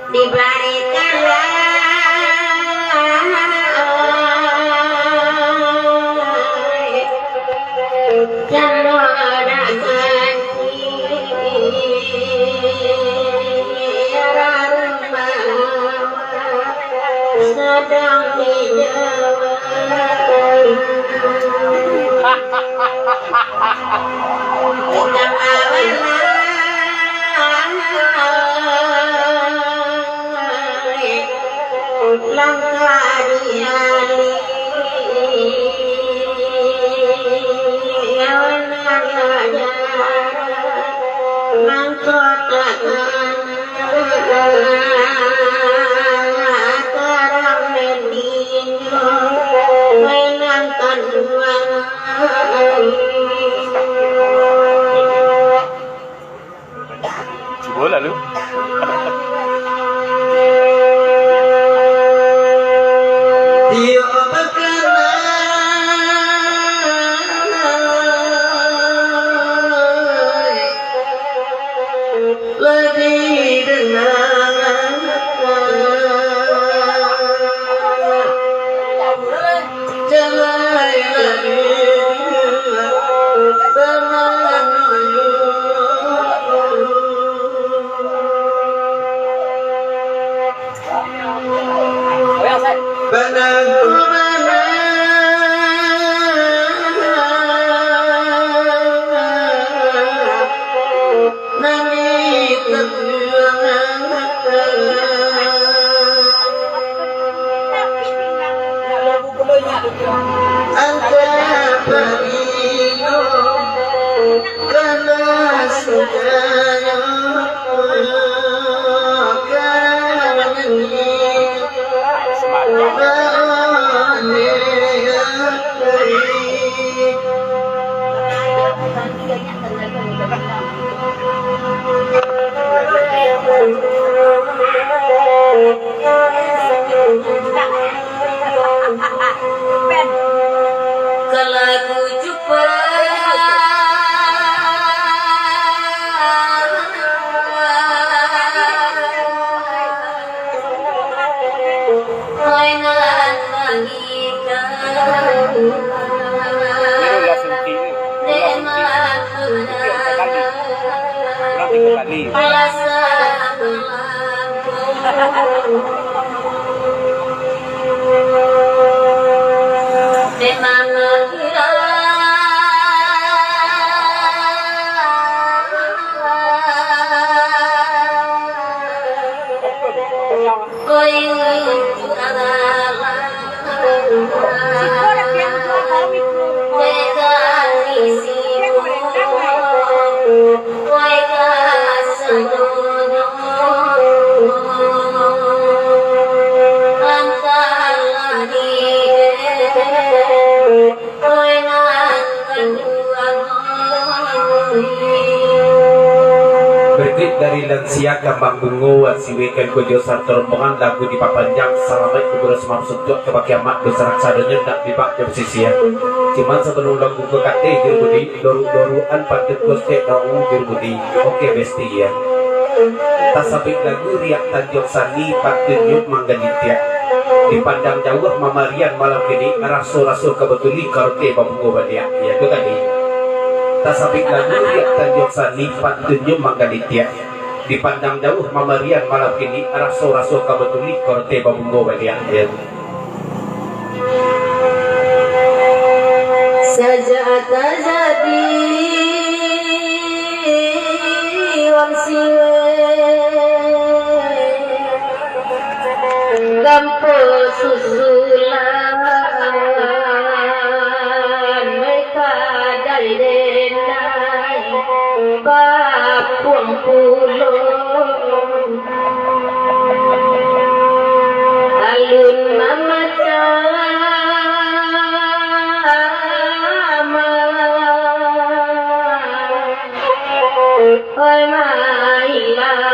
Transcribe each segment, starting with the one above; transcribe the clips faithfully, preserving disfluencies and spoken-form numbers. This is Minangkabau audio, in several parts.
Dibarikanlah candok nak ganti, sadang di Jawa. Langkah di mangko takana tarang metinyo, mainan tanduang. Cubo lalu. Iyo bakana lah didangakan. Nan ditakuakan angka parilu, karano sudah kami. Kalau ku jumpa Berikut dari Lansia Kambang Bungo, Wan Siwek Kain Kojo, sarato rombongan lagu dipapanjang, salamaik kubur sumam suntuak, ka bakeh amak dosa raksadonyo, nak bibak jo basisiah. Cuman sabalun lagu ka kateh, Juru Budi, doruak-doruakan pantun kostek, doa Juru Budi. Oke, besti, ya. Tasabik lagu riak Tanjuang Sani, pantunnyo manggalitiak. Dipandang jauah mamarian malam kini, raso-raso ka batuli, ka roti babungo baliak. Iyo tu tadi. Tasabik lagu riak Tanjuang Sani, pantunnyo manggalitiak. Dipandang jauah mamarian malam kini, raso-raso ka batuli, ka roti babungo baliak. Iyo. Sajak tajadi urang Siwek, gampo susulan, kadai denai bapuang pulo. Alun mamacam, oi mailangan.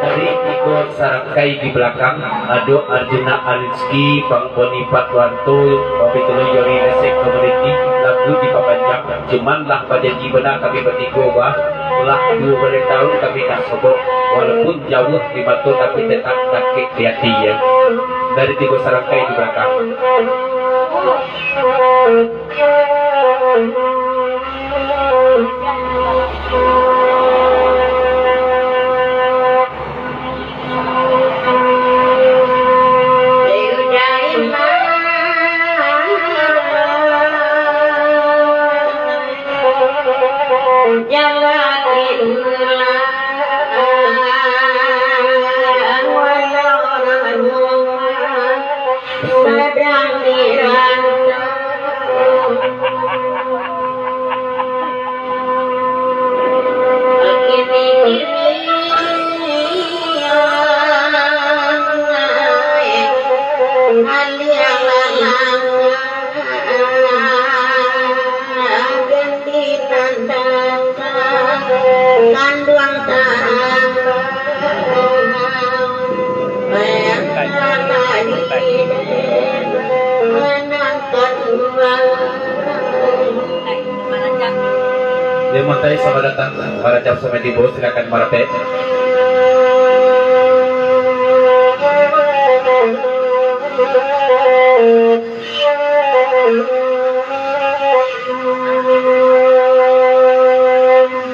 Dari tigo sarangkai di balakang, ado Arjuna Arizki, Bang Boni Patwanto, Bang Pitulun Jori Resek Komuniti, lagu dipapanjang, cuman lah bajanji bana kami batigo, bah, lah duo baleh taun kami nak sobok, walaupun jauah di mato tapi tetap dakek di ati, ya. Dari tigo sarangkai di balakang. Sadang dirantau. Kini-kini anak alia lalang, ganti nan datang, kanduang tarang. Dia mantai sama datang, marajap sama tibo, silakan marapek.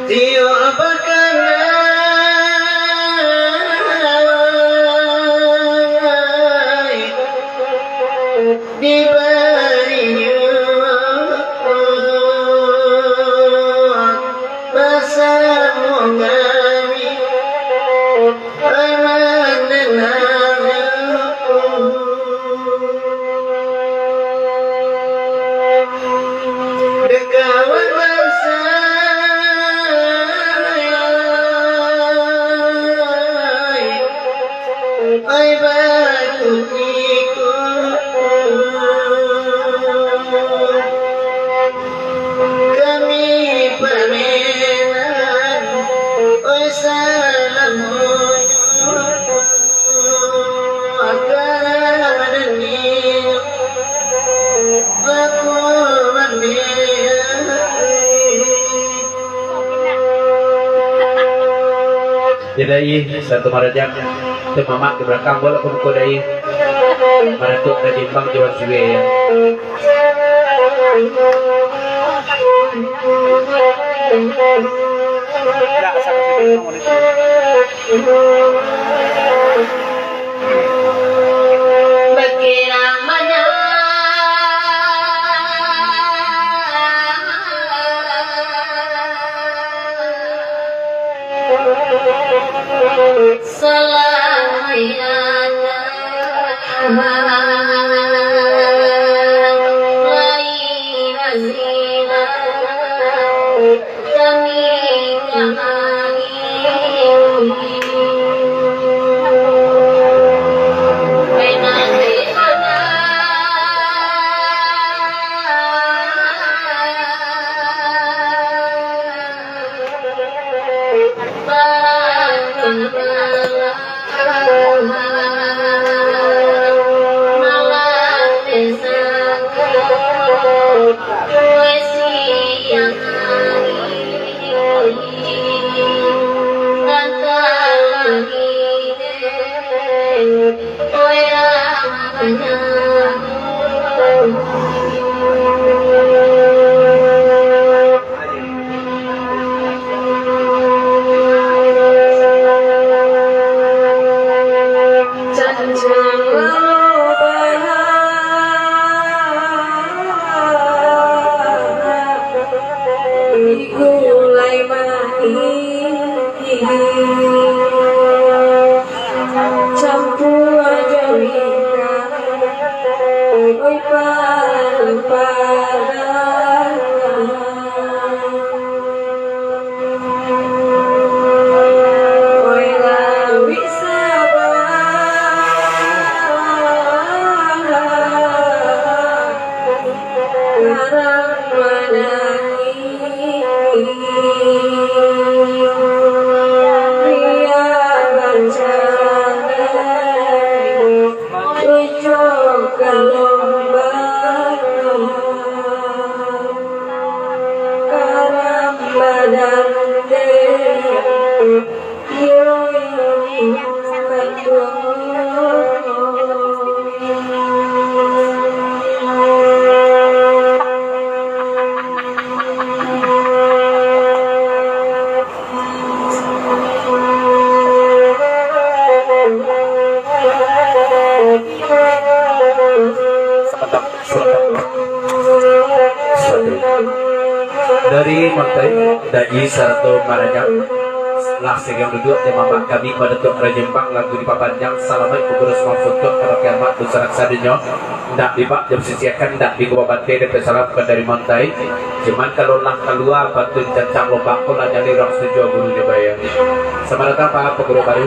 Tiok bakana dibarinyo basamo kami. Dek kawan bansa, ai baku iko. Kami pamenan, oi, salamonyo. Akara madani, aku mandi. Jadi, satu marajang, tu mamak di balakang, boleh pun kau dai. Maratuk dari Bang Jawa Siwe, ya. Salam. Gulai manih campua jo ikan, oi, panas-panas. Oi, lauik Sabah. Karang manangih, ria bancana, cucuk ka lombang, karang badandeng. Dari Montai, Dai sarato Marajang, lah sagang duduak di mamak kami, Datuak Rajo Embang, lagu dipapanjang, salamaik pagurus maksud ka kiamat, dusanak sadonyo, ndak dibak, jam sisiakan, ndak dikuba bantai, dek salam ka dari Montai. Cuman kalau lah kalua, pantun cancang lobak, ko lah jaleh urang satuju gurunyo bayang. Selamat datang, Pak Guru Baru.